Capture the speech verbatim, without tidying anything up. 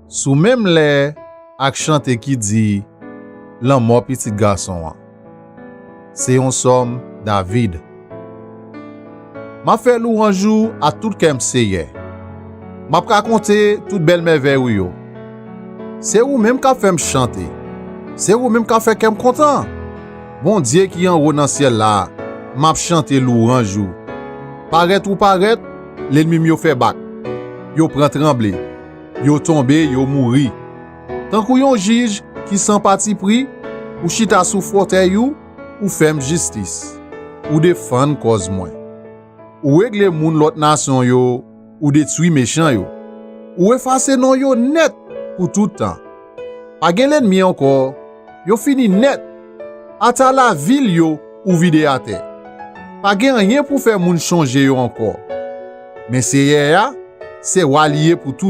Sou menm lè ak chante ki di lanmò Pitit Gason an. Se yon sòm David. M ap fè lwanj ou ak tout kè m, Seyè. M ap rakonte tout bèl mèvèy ou yo. Se ou menm k ap fè m chante. Se ou menm k ap fè kè m kontan. Bondye ki anwo nan syèl la, m ap chante lwanj ou. Parèt ou parèt, lènmi m yo fè bak. Yo pran tranble. Yo tonbe, yo mouri. Tankou yon jij ki san patipri, ou chita sou fòtèy ou, ou fè m jistis. Ou defann kòz mwen. Ou regle moun lòt nasyon yo, ou detwi mechan yo. Ou efase non yo nèt pou tout tan. Pa gen lènmi ankò, yo fini nèt. Ata lavil yo ou vide atè. Pa gen anyen pou fè moun chonje yo ankò. Men Seyè a, se wa li ye pou tout